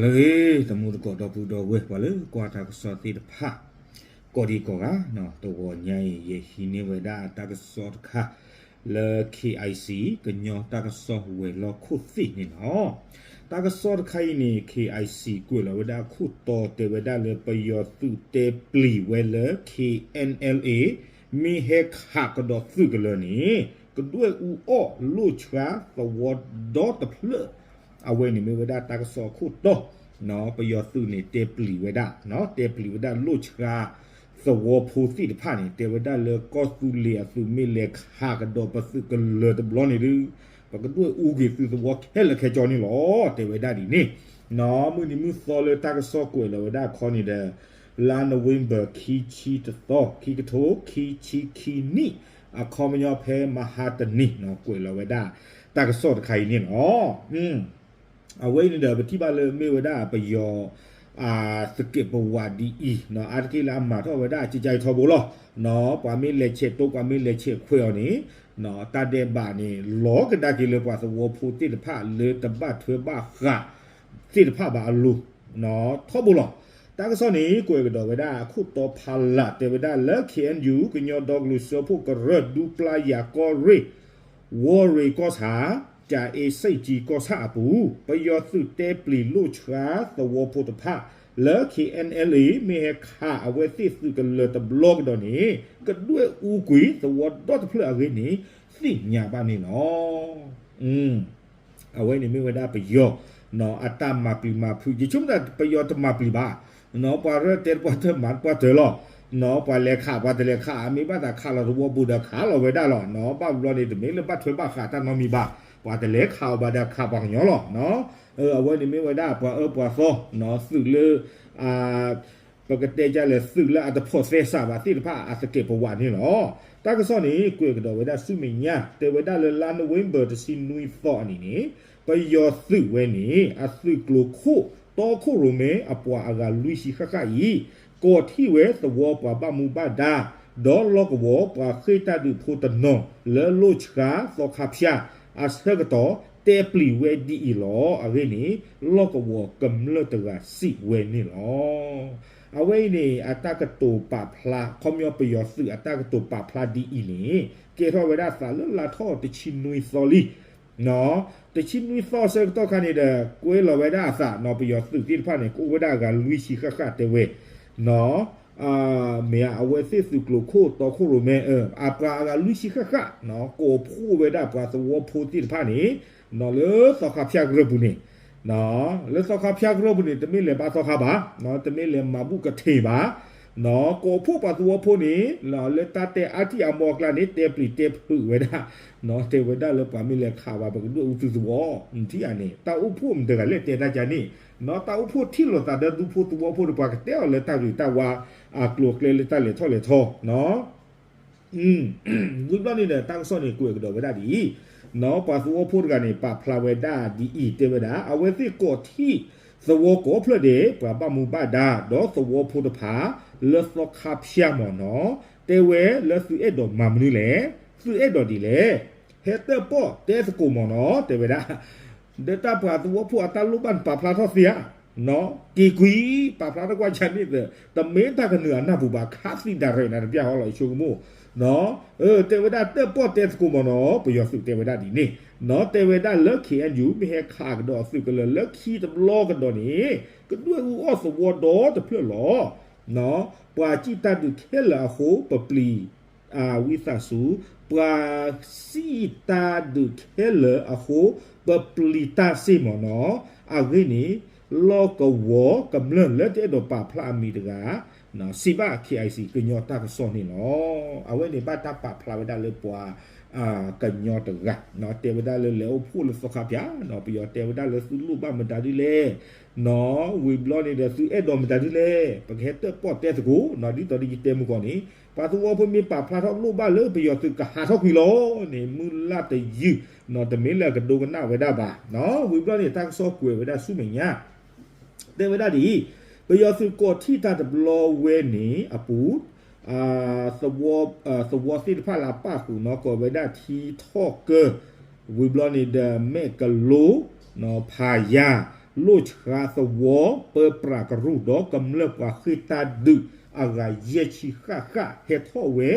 လၢအဂ့ၤ တမူတကိးဒီပုၢ်ဒီဝဲၢ် ပှၤလၢကွၢ်တၢ်ကစီၣ်သ့ၣ်တဖၣ် ကိးဒံကိးဂၤ, တဂီၤညါအံၤ ယဟံးန့ၢ်ဝဲဒၣ်တၢ်ကစီၣ်တခါ လၢ KIC ကညီတၢ်ကစီၣ်ဝဲၤလီၢ်ခိၣ်သ့ၣ်န့ၣ်လီၤ. တၢ်ကစီၣ်တခါအံၤန့ၣ် KIC ကွဲးလီၤဝဲဒၣ်အခိၣ်တီတဲဝဲဒၣ်လၢ ပယီၤသုးတဲပျံၤဝဲလၢ KNLA မ့ၢ်ဟဲခးကဒီးသုးကလၢၤန့ၣ် ကဒွဲၣ်အူအီၣ်လိၣ်ဆှါသဝီဒီတဖျၢၣ် အဝဲန့ၣ်မ့ၢ်ဝဲဒၣ်တၢ်ကစီၣ်အခိၣ်တီ, ပယီၤသုးန့ၣ်တဲပျံၤဝဲဒၣ်, တဲပျံၤဝဲဒၣ်လိၣ်ဆှါသဝီဖိသ့ၣ်တဖၣ်န့ၣ် တဲဝဲဒၣ်လၢကီၢ်သူလ့ၤအသုးမ့ၢ်လဲၤခးကဒီးပသုးကလၢၤတဘျီန့ၣ်ဒီး ပကဒွဲၣ်အူကွံာ်သုးသဝီခဲလၢာ်ခဲဆ့န့ၣ်လီၤ တဲဝဲဒၣ်ဒ်န့ၣ်. မုၢ်နံၤမုၢ်သီလၢတၢ်ကစီၣ်ကွဲးလီၤဝဲဒၣ်အခီန့ၣ်ဒီး လါနိၣ်ဝ့ဘၢၣ် ခံဆံတသီ ခံကထိခံဆံခံနံၣ် အခီပညီဖဲမဟါတနံၤ ကွဲးလီၤဝဲဒၣ်တၢ်ကစီၣ်တခါအံၤန့ၣ်လီၤ. အဝဲအံၤန့ၣ်ဒီး ပထံၣ်ဘၣ်လၢမ့ၢ်ဝဲဒၣ်ပယီၤ သကဲးပဝးဒ်အံၤ အါတက့ၢ်လၢအမၤထီၣ်ဝဲဒၣ် ကကထီဘိလီၤ. ပှၤမ့ၢ်လဲၤဆဲးတိပှၤမ့ၢ်လဲၤဆဲးခွဲးအီၤန့ၣ် တၢ်ဒဲးဘးန့ၣ် လီၤကဒါက့ၤလၢပှၤသဝီဖိသ့ၣ်တဖၣ်လၢတဘၣ်ထွဲဘၣ်ဃးသ့ၣ်တဖၣ်ဘၣ်အလိၤ ထီဘိလီၤ. တၢ်ကစီၣ်န့ၣ် ကွဲးကဒီးဝဲဒၣ်အခိၣ်တီဖးလၢ်တဲဝဲဒၣ်လၢ KNU ကညီဒီကလုာ်စၢဖှိၣ်ကရၢ ဒူပျၢ်ယၤကီၢ်ရ့ၣ် ဝီၢ်ရ့ၣ်ကီၢ်ဆၣ် ကၠၤအ့စ့ၣ်ကၠံကီၢ်ဆၣ်အပူၤ ပယီၤသုးတဲပျံၤလိၣ်ဆှါသဝီဖိတဖၣ်လၢ KNLA မ့ၢ်ဟဲခးအဝဲသ့ၣ်သုးကလၢၤတဘျီကဒီးန့ၣ် ကဒွဲၣ်အူကွံာ်သဝီဒီတဖျၢၣ်အဂ့ၢ်န့ၣ် သ့ၣ်ညါဘၣ်န့ၣ်လီၤ. အဝဲန့ၣ်မ့ၢ်ဝဲဒၣ်ပယီၤ အတၢ်မၤပျံၤမၤဖုး ယဆိကမိၣ်ပယီၤတမၤပျံၤဘၣ်, ပှၤရၢၢ်တဲတပှၢ်တၢၢ်မၤတပှၢ်တၢၢ်လီၤ. ပှၤလဲၤခးပှၤတလဲၤခး အမ့ၢ်ဘၣ်သးခးလီၤသဝီပူၤဒီးခးလီၤဝဲဒၣ်လီၤ. ဘၣ်ဘျီန့ၣ် တမ့ၢ်လၢဘၣ်ထွဲဘၣ်ဃးတၢ်နီတမံၤဘၣ်, ပှၤတလဲၤခးအီၤဘၣ်ဒီးခးပှၤကညီလီၤ. အဝဲန့ၣ်မ့ၢ်ဝဲဒၣ်ပှၤအၢပှၤသီ သုးလၢ ပကတဲဒ်လဲၣ် သုးလၢအတဖိးသဲစးဘၣ်သ့ၣ်တဖၣ်အသကဲးပဝးန့ၣ်လီၤ. တၢ်ကစီၣ်န့ၣ် ကွဲးကဒီးဝဲဒၣ်ဆူမဲာ်ညါ တဲဝဲဒၣ်လၢလါနိၣ်ဝ့ဘၢၣ်တဆံနွံသီအနံၤန့ၣ် ပယီၤသုးဝဲန့ၣ် အသုးကျိၤခိၣ်တီခိၣ်ရိၣ်မဲအပှၤအဂၤလွံၢ်ဆံဃၣ်ဃၣ်အံၤ ကိးထီၣ်ဝဲသဝီပှၤဘၣ်မူဘၣ်ဒါ ဒီးလီၢ်ကဝီၤပှၤဃ့ၢ်တၢ်ဒုးဖိတနီၤ လၢလိၣ်ဆှါသီခါဖၠၣ်အဆၢကတီၢ် တဲပျံၤဝဲဒ်အံၤလီၤ. အဂ့ၢ်န့ၣ် လီၢ်ကဝီၤကမျၢၢ်တဂၤစံးဝဲန့ၣ်လီၤ. အဝဲအံၤန့ၣ် အတၢ်ကတိၤပာ်ဖျါ ခီပညီပယီၤသုးအတၢ်ကတိၤပာ်ဖျါဒ်အံၤန့ၣ် ကဲထီၣ်ဝဲဒၣ်သးလၢလါထီၣ်တဆံနွံသီလံ တဆံနွံသီအဆၢကတီၢ်ခါန့ၣ်ဒီး ကွဲလီၤဝဲဒၣ်အသး ပယီၤသုးသ့ၣ်တဖၣ်န့ၣ် ကအိၣ်ဝဲဒၣ်အဂၤလွံၢ်ဆံဃၣ်ဃၣ်တဲဝဲ မ့ၢ်အဝဲသ့ၣ်သုးကျိၤခိၣ်တီခိၣ်ရိၣ်မဲ အပှၤအဂၤလွံၢ်ဆံဃၣ်ဃၣ် ကိးဖှိၣ်ဝဲဒၣ်ပှၤသဝီဖိသ့ၣ်တဖၣ်န့ၣ် လၢသီခါဖၠၣ်ကရၢၢ်ပူၤန့ၣ် လၢသီခါဖၠၣ်ကရၢၢ်ပူၤန့ၣ် တမ့ၢ်လဲၤဘါသီခါဘၣ်, တမ့ၢ်လဲၤမၤဘူၣ်ကထ့ၣ်ဘၣ်, ကိးဖှိၣ်ပှၤသဝီဖိန့ၣ် လၢတၢ်တဲအါထံၣ်အါမီၢ်အကျါန့ၣ် တဲပျံၤတဲဖုးဝဲဒၣ်, တဲဝဲဒၣ်လၢပှၤမ့ၢ်လဲၤခးဘၣ် ပကဒွဲၣ်အူသုးသဝီ, ထံၣ်ဧါန့ၣ် တၢ်အိၣ်ဖှိၣ်မတၤတဂၤလဲၣ်တဲတၢ်ကန့ၣ်, တၢ်အိၣ်ဖှိၣ်ထံၣ်လိာ်သးဒီးဒူဖိသဝီဖိဒီး ပှၤကတဲအီၤလၢတၢ်ဂ့ၤတၢ်ဝါ အကျိၤအကျဲလၢတၢ်လဲၤထီၣ်လဲၤထီ ဝံၤဘျီန့ၣ်ဒီး တၢ်ကစီၣ်န့ၣ် ကွဲးကဒီးဝဲဒၣ်ဒ်အံၤ, ပှၤသဝီဖိတဂၤန့ၣ် ပာ်ဖျါဝဲဒၣ်ဒ်အံၤ တဲဝဲဒၣ် အဝဲသ့ၣ်ကိးထီၣ်သဝီကိးဖျၢၣ်ဒဲး ပှၤဘၣ်မူဘၣ်ဒါ ဒီးသဝီဖိတဖၣ် လၢသီခါဖၠၣ်မ့ၢ်နီၤ, တဲဝဲလၢသုအဲၣ်ဒိးမၤမနုၤလဲၣ်, သုအဲၣ်ဒိးဒ်လဲၣ်, ဟဲတၢၣ်ပီၣ်တဲသကိးမ့ၢ်နီၤ တဲဝဲဒၣ် ဒီးတၢ်ပှၤသဝီဖိအတၢ်လိၣ်ဘၣ်န့ၣ် ပာ်ဖျါထီၣ်သ့ဧါ, က့ၤကွံာ် ပာ်ဖျါထီၣ်ကွၢ်ဆၢန့ၣ် တမ့ၢ်တၢ်ကနုာ်အနၢ်ပူၤဘၣ် ခးသံဒၣ်ရဲၣ်နၤတပျၢ်ဟီလီၤ ယဆိကမိၣ်, တဲဝဲဒၣ်တၢၣ်ပီၣ်တဲသကိးမ့ၢ်နီၤ ပယီၤသုးတဲဝဲဒၣ်ဒ်န့ၣ်, တဲဝဲဒၣ်လၢ ခ့ၣ်အဲၣ်ယူၣ် မ့ၢ်ဟဲခးကဒီးအသုးကလၢၤလၢခံတဘျီကဒီးန့ၣ် ကဒွဲၣ်အူအီၣ်သဝီဒီတဖျၢၣ်လီၤ. ပှၤစံၣ်တၢ်ဒုးခဲလၢာ်အဃိ ပပျံၤ ဝံသးစူၤ, ပှၤစံၣ်တၢ်ဒုးခဲလၢာ်အဃိ ပပျံၤတၢ်စ့ၢ်မ့ၢ်နီၤ, အဂ့ၢ်န့ၣ် လီၢ်ကဝီၤကမျၢၢ်လၢတအဲၣ်ဒိးပာ်ဖျါအမံၤတဂၤ စံးဘၣ် ခ့ၣ်အဲၣ်ယူၣ် ကညီတၢ်ကစီၣ်န့ၣ်လီၤ. အဝဲန့ၣ်ဘၣ်တၢ်ပာ်ဖျါဝဲဒၣ်လၢပှၤ ကညီတဂၤ တဲဝဲဒၣ်လၢလဲၤအိၣ်ဖှိၣ်လၢသီခါဖၠၣ်, ပယီၤတဲဝဲဒၣ်လၢသုလိၣ်ဘၣ်မတၤဒ်လဲၣ်, ဝံၤဘျီန့ၣ်ဒီးသုအဲၣ်ဒိးမတၤဒ်လဲၣ်, ပကဟဲတၢၣ်ပီၣ်တဲသကိး, ဒ်သိးဒီးယတဲမုၢ်ကီၢ်န့ၣ် ပှၤသဝီဖိမ့ၢ်ပာ်ဖျါထီၣ်လိၣ်ဘၣ်လၢပယီၤသုးကဟးထီၣ်ကွံာ်လီၤန့ၣ် မုၢ်လၢ်တယုၢ်, တမ့ၢ်လၢအကဒိကနၣ်ဝဲဒၣ်ဘၣ်. ဝံၤဘျီန့ၣ် တၢ်ကစီၣ်ကွဲးဝဲဒၣ်ဆူမဲာ်ညါ တဲဝဲဒၣ်ဒ်အံၤ, ပယီၤသုးကိးထီၣ်တၢ်တဘျီဝဲန့ၣ်အပူၤ သဝီသ့ၣ်တဖၣ်လၢအပၣ်ဃုာ်နီၤ ကိးဝဲဒၣ်ထံထီၣ်ကၢ, ဝံၤဘျီန့ၣ်ဒီးမဲၢ်ကလိ, ဖးယၤ, လိၣ်ဆှါသဝီ ပၢပြးကရူၢ်ဒီးကမျၢၢ်ပှၤဃ့ၢ်တၢ်ဒုးအဂၤယဲၢ်ဆံဃၣ်ဃၣ်ဟဲထီၣ်ဝဲ,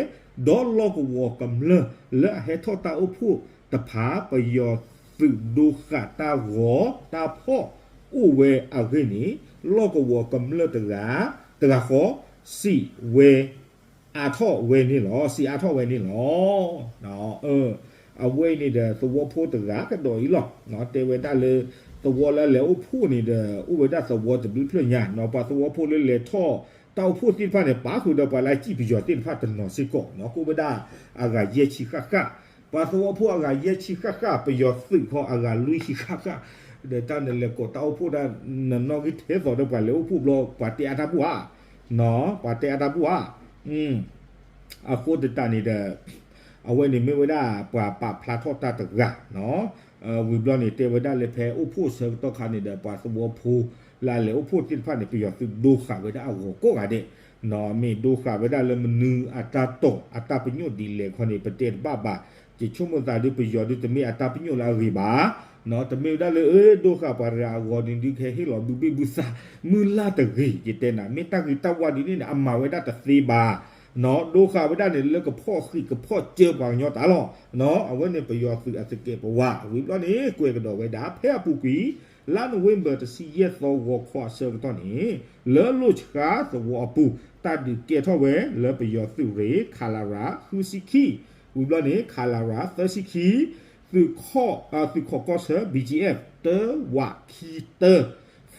ဒီးလီၢ်ကဝီၤကမျၢၢ်လၢအဟဲထီၣ်တၢ်အိၣ်ဖှိၣ်တဖၣ် ပယီၤသုးဒိဃာ်တၢ်ဂီၤတၢ်ဖီၣ်အိၣ်ဝဲအဂ့ၢ်န့ၣ် လီၢ်ကဝီၤကမျၢၢ်တဂၤ တဂၤဃီ စံးဝဲ အါထီၣ်ဝဲန့ၣ်လီၤ, စံးအါထီၣ်ဝဲန့ၣ်လီၤ. အဝဲအံၤန့ၣ်ဒီး သဝီဖိတဂၤကဒီးအံၤလီၤ. တဲဝဲဒၣ်လၢ သဝီလၢအလဲၤအိၣ်ဖှိၣ်န့ၣ်ဒီး အိၣ်ဝဲဒၣ်သဝီတဘျုးဖျၢၣ်ညါ, ပှၤသဝီဖိလၢလဲၤထီၣ်တၢ်အိၣ်ဖှိၣ်သ့ၣ်တဖၣ်န့ၣ် ပာ်ဃုာ်ဒီးပှၤလၢအစံၣ်ပယီၤသ့ၣ်တဖၣ်တနီၤစ့ၢ်ကီး, ကအိၣ်ဝဲဒၣ်အဂၤယဲၢ်ဆံဃၣ်ဃၣ်. ပှၤသဝီဖိအဂၤယဲၢ်ဆံဃၣ်ဃၣ်, ပယီၤသုးခီအဂၤလွံၢ်ဆံဃၣ်ဃၣ်, ဒီးတၢ်နလဲၤကိးတၢ်အိၣ်ဖှိၣ်တၢ် နနီၣ်ဂံၢ်ထဲသိးဒီးပှၤလဲၤအိၣ်ဖှိၣ်ဘျီ ပှၤတဲအါတၢ်ဘူၣ်ဧါ, ပှၤတဲအါတၢ်ဘူၣ်ဧါ. အဃိသတးန့ၣ်ဒီး အဝဲန့ၣ်မ့ၢ်ဝဲဒၣ်ပှၤပာ်ဖျါထီၣ်တၢ်တဂၤ, ဝံၤဘျီန့ၣ် တဲဝဲဒၣ်လၢဖဲအိၣ်ဖှိၣ်ဆၢကတီၢ်ခါန့ၣ်ဒီး ပှၤသဝီဖိလၢအလဲၤအိၣ်ဖှိၣ်သ့ၣ်တဖၣ်န့ၣ် ပယီၤသုးဒိဃာ်ဝဲဒၣ်အဂီၤကိးဂၤဒဲး, မ့ၢ်ဒိဃာ်ဝဲဒၣ်လၢမနုၤအတၢ်တိာ်အတၢ်ပညိၣ်ဒ်လဲၣ်ခီန့ၣ် ပတဲတဘၣ်ဘၣ်. ယဆိကမိၣ်သးဒုး ပယီၤဒုးတမ့ၢ်အတၢ်ပညိၣ်လၢအဂ့ၤဘၣ်, တမ့ၢ်ဝဲဒၣ်လၢ အၢ ဒိဃာ်ပှၤတဂၤအဂီၤန့ၣ်ဒုး ကဟဲဟ့ၣ်လီၤဘုဘ့ၣ်ဘုသး မုၢ်လၢ်တဂ့ၤ ယတဲနၤ မ့ၢ်တၢ်ဂ့ၤတၢ်ဝါဒ်န့ၣ်န့ၣ် အမၤဝဲဒၣ်တသ့ဘၣ်. ဒိဃာ်ဝဲဒၣ်န့ၣ် လၢကဖီၣ်ဃံးကဖီၣ်စၢပှၤကညီတၢ်လီၤ. အဝဲန့ၣ်ပယီၤသုးအသကဲးပဝး ဝံၤဘျီန့ၣ် ကွဲးကဒီးဝဲဒၣ် ဖဲအပူၤကွံာ် လါနိၣ်ဝ့ဘၢၣ် တဆံယဲၢ်သီ ဂီၤခီအဆၢကတီၢ်န့ၣ် လၢလိၣ်ဆှါသဝီအပူၤ တၢ်ဒုးကဲထီၣ်ဝဲလၢပယီၤသုးရ့ၣ် ခလရ ဃုဆံခံ, ဝံၤဘျီန့ၣ် ခလရ သၢဆံခံ, သုးခိးကီၢ်ဆၢ ဘီကၠံအ့ၣ် တၢ ဝး ခံ တၢ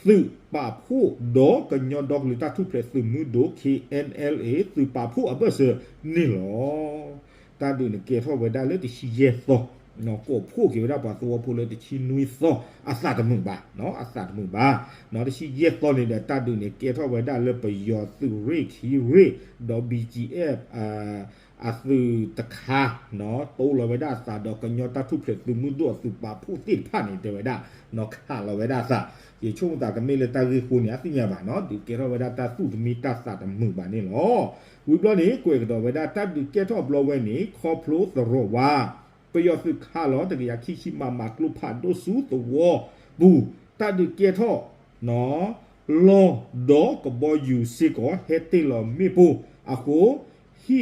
သုးပာ်ဖှိၣ်ဒီးကညီဒီကလုာ်တၢ်ထူၣ်ဖျဲးသုးမုၢ်ဒိၣ် ခ့ၣ်အဲၣ်အဲၣ်လ်အ့ သုးပာ်ဖှိၣ်အဘၢၣ်စၢၤန့ၣ်လီၤ. တၢ်ဒုးန့ၣ်ကဲထီၣ်ဝဲဒၣ်လၢတဆံယဲၢ်သီ, ကိးဖှိၣ်က့ၤဝဲဒၣ်ပှၤသဝီဖိလၢတဆံနွံသီ အသးတမုာ်ဘၣ်, အသးတမုာ်ဘၣ်. တဆံယဲၢ်သီန့ၣ်ဒီး တၢ်ဒုးန့ၣ်ကဲထီၣ်ဝဲဒၣ်လၢပယီၤသုးရ့ၣ်ခံရ့ၣ် ဒီး ဘီကၠံအ့ၣ် အသုးတခါ တိလီၤဝဲဒၣ်အသးဒီးကညီတၢ်ထူၣ်ဖျဲးသုးမုၢ်ဒိၣ်အသုးပာ်ဖှိၣ်သ့ၣ်တဖၣ်န့ၣ် တဲဝဲဒၣ် ခးလီၤဝဲဒၣ်အသး, ယဆိကမိၣ်သးကမ့ၢ်လၢတၢ်ဂ့ၢ်ဃိန့ၣ် အသ့ၣ်ညါဘၣ်နီၤ, ဒုးကဲထီၣ်ဝဲဒၣ်တၢ်သူၣ်တမံတၢ်သးတမုာ်ဘၣ်န့ၣ်လီၤ. ဝံၤဘျီန့ၣ် ကွဲးကဒီးဝဲဒၣ်တၢ်ဒုးကဲထီၣ်ဘျီဝဲန့ၣ် ခီဖျိသရိာ်ဝါ ပယီၤသုးခးလီၤတကယၤခံဆံ မမ ကျိဖးဒိၣ်ဆူသဝီပူၤ, တၢ်ဒုးကဲထီၣ် လီၤဒီးကဘီယူၤစ့ၢ်ကီး ဟဲတ့ၢ်လီၤမ့ၣ်ပိၢ်အဃိ ဟံၣ်ဃီ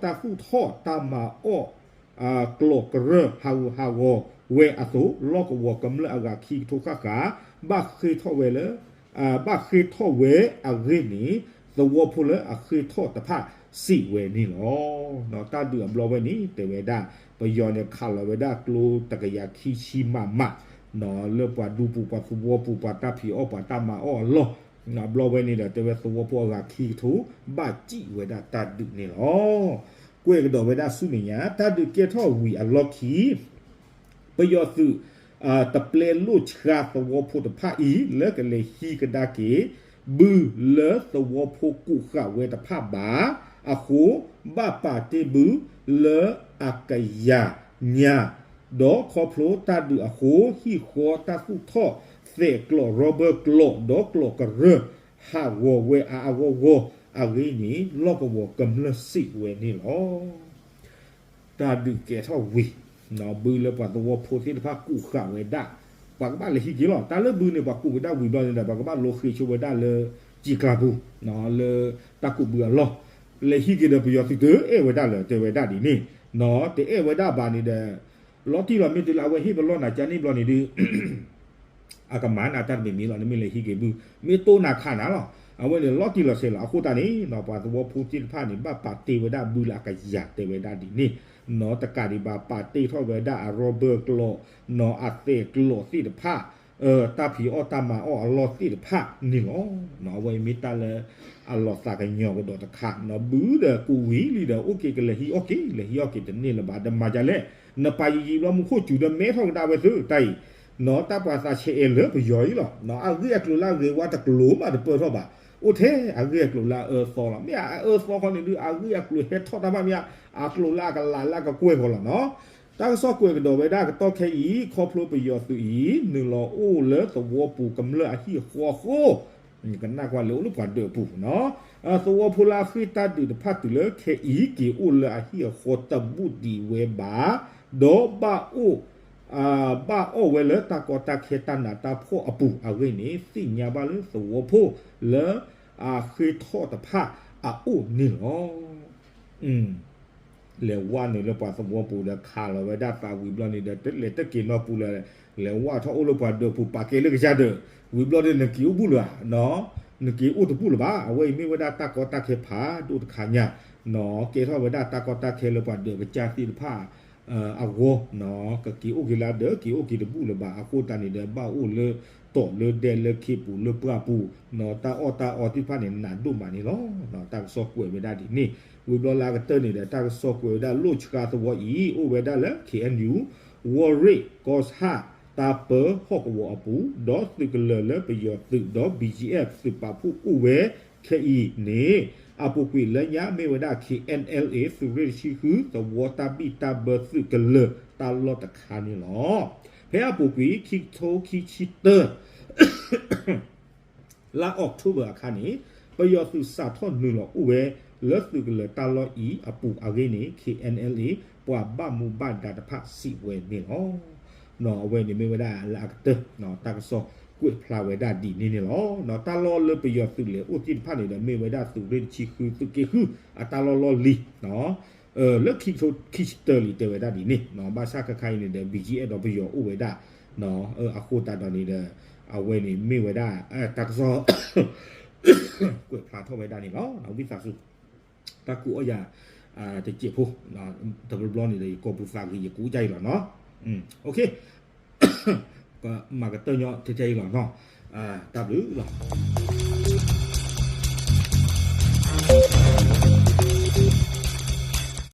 တၢ်သူၣ်ထီၣ်တၢ်မၤအီၣ် ကျိးကရၢၢ်ဟးဂူာ်ဟးဂီၤဝဲအသိး လီၢ်ကဝီၤကမျၢၢ်အဂၤခံကထိဃၣ်ဃၣ် ဘၣ်ဃ့ၢ်ထီၣ်ဝဲလၢ ဘၣ်ဃ့ၢ်ထီၣ်ဝဲအဂ့ၢ်န့ၣ် သဝီဖိလၢအဃ့ၢ်ထီၣ်တဖၣ်စံးဝဲန့ၣ်လီၤ. တၢ်ဒုးအဘျီဝဲန့ၣ် တဲဝဲဒၣ် ပယီၤန့ၣ်ခးလီၤဝဲဒၣ်ကျိတကယၤခံဆံ မမ လၢပှၤဒူပူၤပှၤသဝီပူၤ ပှၤတၢ်ဖံးအီၣ်ပှၤတၢ်မၤအီၣ်အလီၢ်, အဘျီဝဲန့ၣ်ဒီး တဲဝဲသဝီဖိအဂၤခံကထိ ဘၣ်စံးဝဲဒၣ်တၢ်ဒုးန့ၣ်လီၤ. ကွဲးကဒီးဝဲဒၣ်ဆူမဲာ်ညါ တၢ်ဒုးကဲထီၣ်ဝံၤအလီၢ်ခံ ပယီၤသုး တပျဲလိၣ်ဆှါသဝီဖိတဖၣ်အံၤ လၢကလဲၤဟံးကဒါက့ၤ ဘုလၢသဝီဖိကူးဃာ်ဝဲတဖၣ်ဘၣ်အဃိ ဘၣ်ပာ်တ့ၢ်ဘုလၢအကယၤညါ ဒီးခီဖျိတၢ်ဒုးအဃိ ဟံၣ်ဃီတၢ်သူၣ်ထီၣ်သဲးကျိး rubber ကျိး ဒီးကျိးကရၢၢ် ဟးဂီၤဝဲအါအါဂီၢ်ဂီၢ်အဂ့ၢ်န့ၣ် လီၢ်ကဝီၤကမျၢၢ်စံးဝဲန့ၣ်လီၤ. တၢ်ဒုးကဲထီၣ်ဝံၤ ဘုလၢပှၤသဝီဖိသ့ၣ်တဖၣ်ကူးဃာ်ဝဲဒၣ် ပှၤကဘၣ်လဲၤဟံးက့ၤလီၤ. တၢ်လၢဘုန့ၣ် ပှၤကူးဝဲဒၣ်ဝံၤဘျီန့ၣ်ဒီး ပှၤကဘၣ်လိဃ့ၢ်ဆိဝဲဒၣ်လၢ ကံကျါပူၤ လၢတၢ်ကူးဘုအလီၢ် လဲၤဟံးက့ၤဒီး ပယီၤသုးတအဲၣ်ဝဲဒၣ်လၢၤ တဲဝဲဒၣ်ဒ်န့ၣ် တအဲၣ်ဝဲဒၣ်ဘၣ်န့ၣ်ဒီး လီၤတံၢ်လီၤမ့ၢ်တုၤလၢအဝဲဟ့ၣ်ပလီၢ်နၤကန့ၣ်ဘျီန့ၣ်ဒုး အကမၤနၤတၢ်တမံၤမံၤလီၤ နမ့ၢ်လဲၤဟံးက့ၤဘု မ့ၢ်တိၢ်နၤခးနၤလီၤ. အဝဲန့ၣ်လီၤတံၢ်လီၤဆဲးလီၤ. အဃိသတးန့ၣ် ပှၤသဝီဖိသ့ၣ်တဖၣ်န့ၣ် ဘၣ်ပာ်တ့ၢ်ဝဲဒၣ်ဘုလၢအကယၤ တဲဝဲဒၣ်ဒ်န့ၣ် တကးဒံးဘၣ်ပာ်တ့ၢ်ထီၣ်ဝဲဒၣ်အ rubber ကျိး အသဲးကျိးသ့ၣ်တဖၣ် တၢ်ဖံးအီၣ်တၢ်မၤအီၣ်အလီၢ်သ့ၣ်တဖၣ်န့ၣ်လီၤ. အဝဲအံၤမ့ၢ်တၢ်လၢ အလီၤသးကညီၤကဒီးတခါ ဘုဒီးကူးဝံၤလံဒီး အိၣ်က့ၤကလဲၤဟံးအီၣ်က့ၤ လဲၤဟံးအီၣ်က့ၤတန့ၢ်လၢၤဘၣ် ဒီးမၤဒ်လဲၣ် နပာ်ယံာ်ယံာ်ဘျီမူခိၣ်စူၤဒီးမဲထီၣ်ကဒါဝဲသုတၢ်အံၤ တၢ်ပှၤသးဆဲးအဲၣ်လၢပယီၤအံၤလီၤ. အဂ့ၢ်အကျိၤလၢအဂ့ၤဝါတကျိၤမးတပၢၢ်ထီၣ်ဘၣ်. အိၣ်ထဲအဂ့ၢ်အကျိၤလၢအအၢအသီလီၤ. မ့ၢ်အအၢအသီခီန့ၣ်ဒုး အဂ့ၢ်အကျိၤဟဲထီၣ်တၢ်ဘၣ်မ့ၢ် အကျိၤလၢအကလးလၢအကကွဲၢ်ဃီလီၤနီၤ. တၢ်ကစီၣ်ကွဲးကဒီးဝဲဒၣ်ကတီၢ်ခဲအံၤ ခီဖျိပယီၤသုးအံၤ နုာ်လီၤအိၣ်လၢသဝီပူၤကမျၢၢ်အဟံၣ်အဃီအဃိ ကနၣ်ကွၢ်လဲၤအိၣ်လၢပှၤဒၢးအပူၤနီၤ. သဝီဖိလၢအဃ့ၢ်တၢ်ဒုးတဖၣ်တုၤလၢခဲအံၤ က့ၤအိၣ်လၢအဟံၣ်အဃီတဘူးဒံးဝဲဘၣ်, ဒီးဘၣ်အိၣ် ဘၣ်အီၣ်ဝဲလၢတၢ်ကီတၢ်ခဲတၢ်နးတၢ်ဖှီၣ်အပူၤအဂ့ၢ်န့ၣ် သ့ၣ်ညါဘၣ်လၢသဝီဖိလၢအဃ့ထီၣ်တဖၣ်အအိၣ်န့ၣ်လီၤ. လဲၤဝဲန့ၣ်လၢပှၤသဝီပူၤဒီးခးလီၤဝဲဒၣ်သးဝံၤဘျီန့ၣ်ဒီး တလဲၤတက့ၤနီၢ်ပူၤလၢၤ, လဲၤဝဲထီၣ်အိၣ်လၢပှၤဒၢးပူၤ ပာ်ကဲလၢကစၢ်ဒၢး, ဝံၤဘျီဒီးနက့ၤအိၣ်ဘူးလၢၤဧါ, နက့ၤအိၣ်တဘူးလၢၤဘၣ်. အဝဲအံၤမ့ၢ်ဝဲဒၣ်တၢ်ကီတၢ်ခဲဖးဒိၣ်တခါညါ, ကဲထီၣ်ဝဲဒၣ်တၢ်ကီတၢ်ခဲလၢပှၤဒၢးကစၢ်သ့ၣ်တဖၣ် အဂီၢ်, ကက့ၤအိၣ်က့ၤလၢဒၢး က့ၤအိၣ်က့ၤတဘူးလၢၤဘၣ်. အဃိသတးန့ၣ်ဒီး ဘၣ်အိၣ်လၢတီၤလၢဒဲလၢခ့ပူၤလၢပှၢ်ပူၤ, တၢ်အီၣ်တၢ်အီသ့ၣ်တဖၣ်န့ၣ် နးဒိၣ်မးန့ၣ်လီၤ. တၢ်ကစီၣ်ကွဲးဝဲဒၣ်ဒ်န့ၣ်, ဝံၤဘျီလၢအကတၢၢ်န့ၣ်ဒီး တၢ်ကစီၣ်ကွဲးဝဲဒၣ်လိၣ်ဆှါသဝီအံၤ အိၣ်ဝဲဒၣ်လၢ ခ့ၣ်အဲၣ်ယူၣ်, ဝီၢ်ရ့ၣ်, ကီၢ်ဆၣ်, တၢ်ပၢဟီၣ်ကဝီၤအပူၤ, ဒီးသုးကလၢၤလၢပယီၤသုးဒီး BGF သုးပာ်ဖှိၣ်အိၣ်ဝဲခဲအံၤန့ၣ် အပူၤကွံာ်လၢညါမ့ၢ်ဝဲဒၣ် KNLA သုးရ့ၣ်တဆံဃု သဝီတၢ်ဘံၣ်တၢ်ဘၢသုးကလၢၤတၢ်လီၢ်တခါန့ၣ်လီၤ. ဖဲအပူၤကွံာ် ခံကထိခံဆံတၢ လါအီးကထိဘၢၣ်အခါန့ၣ် ပယီၤသုးစးထီၣ်နုာ်လီၤအိၣ်ဝဲ လၢသုးကလၢၤတၢ်လီၢ်အံၤအပူၤအဂ့ၢ်န့ၣ် KNLA ပှၤဘၣ်မူဘၣ်ဒါတဖၣ်စံးဝဲန့ၣ်လီၤ. အဝဲန့ၣ်မ့ၢ်ဝဲဒၣ်လၢအကတၢၢ် တၢ်ကစီၣ်ကွဲးဖျါဝဲဒၣ်ဒ်န့ၣ်န့ၣ်လီၤ. တၢ်လီၢ်လၢပယီၤသုးလဲၤအိၣ်သ့ၣ်တဖၣ်န့ၣ်ဒီး မ့ၢ်ဝဲဒၣ်သုးရ့ၣ်တဆံဃု သုးက့ဃု အတၢ်လီၢ်လီၢ်လံၤ လၢခံကထိခံဆံတၢလံတဲဝဲဒၣ်ဒ်န့ၣ်, ဘၣ်ဆၣ်ခဲခါအံၤန့ၣ်ဒီး BGF ဒီးပယီၤအိၣ်ဝဲဒၣ် အဃိသတးဒီးန့ၣ်ဒီး အဝဲန့ၣ်မ့ၢ်ဝဲဒၣ် တၢ်ကစီၣ် ကွဲးဖျါထီၣ်ဝဲဒၣ်န့ၣ်လီၤ. ဝံသးစူၤ တၢ်ကူအီၣ်ယၤ တစဲးဖိ တဘျီဘျီန့ၣ်ဒီး ယကိာ်ပူၤသးဂ့ၤ ယကူအီၣ်ယၤအံၤလီၤနီၤ. မၤကတၢၢ်ညီထဲထဲအံၤလီၤနီၤ. တၢ်ဘျုးလီၤ.